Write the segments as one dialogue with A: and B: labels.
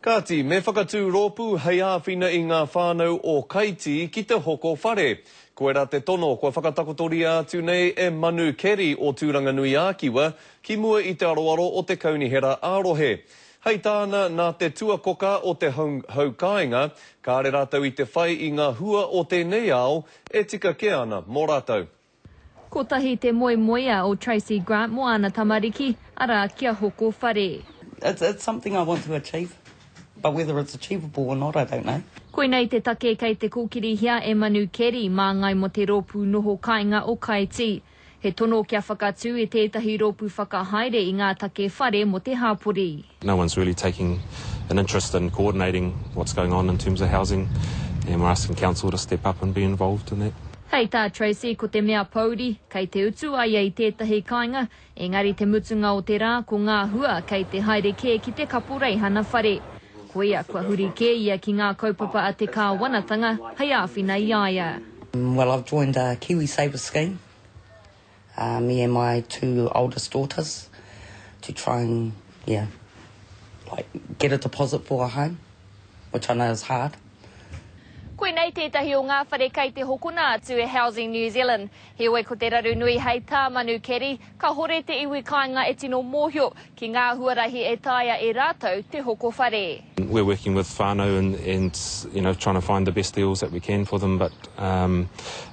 A: Kāti, me whakatū rōpū hei āwhina i ngā whānau o Kaitī ki te hoko whare. Koirā te tono kua whakatakotoria atu nei e Manu Carey o Tūranganui-ā-Kiwa ki mua i te aroaro o te Kaunihera ā-Rohe. Hei tāna, nā te tuakoka o te hau kāinga, kāre rātou i te whai i ngā hua o tēnei ao e tika kē ana mō rātou.
B: Kotahi te moemoea o Tracey Grant mō āna tamariki, arā, kia hoko whare.
C: It's, it's something I want to achieve, but whether it's achievable or not, I don't know.
B: Koinei te take kei te kōkirihia e Manu Carey, māngai mō te rōpū noho kāinga o Kaiti. He tono kia whakatū i tētahi rōpū whakahaere i ngā take whare mō te hāpori.
D: No one's really taking an interest in coordinating what's going on in terms of housing and we're asking council to step up and be involved in that.
B: Hei tā Tracey, ko te mea pouri, kei te utu a ia i tētahi kāinga, engari te mutunga o te rā ko ngā hua kei te haere kē ki te kaporeihana whare. Koia, kua huri kē ia ki ngā kaupapa a te kāwanatanga hei āwhina i a ia.
C: Well, I've joined a KiwiSaver scheme. Me and my two oldest daughters to try and yeah like get a deposit for a home which I know is hard.
B: Koinei tētahi o ngā whare kei te hokona atu e Housing New Zealand. Heoi ko te raru nui hei tā Manu Carey, kahore te iwi kāinga e tino mōhio ki ngā huarahi e taea e rātou te hoko whare.
D: We're working with whānau and and you know trying to find the best deals that we can for them but um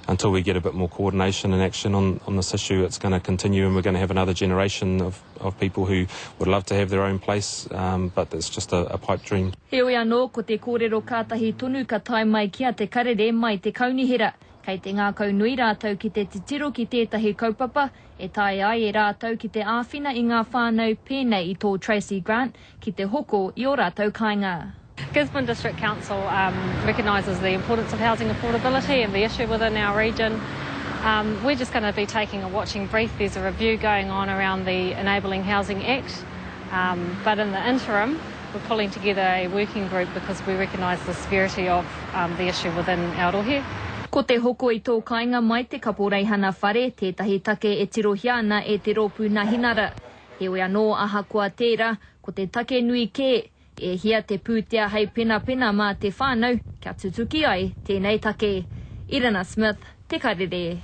D: until we get a bit more coordination and action on on this issue it's going to continue and we're going to have another generation of of people who would love to have their own place um but it's just a a pipe dream.
B: Heoi anō, ko te kōrero kātahi tonu ka tae mai ki a Te Karere mai te kaunihera. Kei te ngākau nui rātou ki te titiro ki tētahi kaupapa e taea ai e rātou ki te āwhina i ngā whānau pēnei i tō Tracey Grant ki te hoko i ō rātou kāinga.
E: Gisborne District Council recognises the importance of housing affordability and the issue within our region. Um, we're just going to be taking a watching brief. There's a review going on around the Enabling Housing Act. Um, but in the interim, we're pulling together a working group because we recognise the severity of um, the issue within our rohe.
B: Ko te hoko i tō kāinga mai te kaporeihana whare tētahi take e tirohia ana e te rōpū Nahinara. Heoi anō, ahakoa tērā, ko te take nui kē, e hia te pūtea hei penapena mā te whānau kia tutuki ai tēnei take. Irina Smith, Te Karere.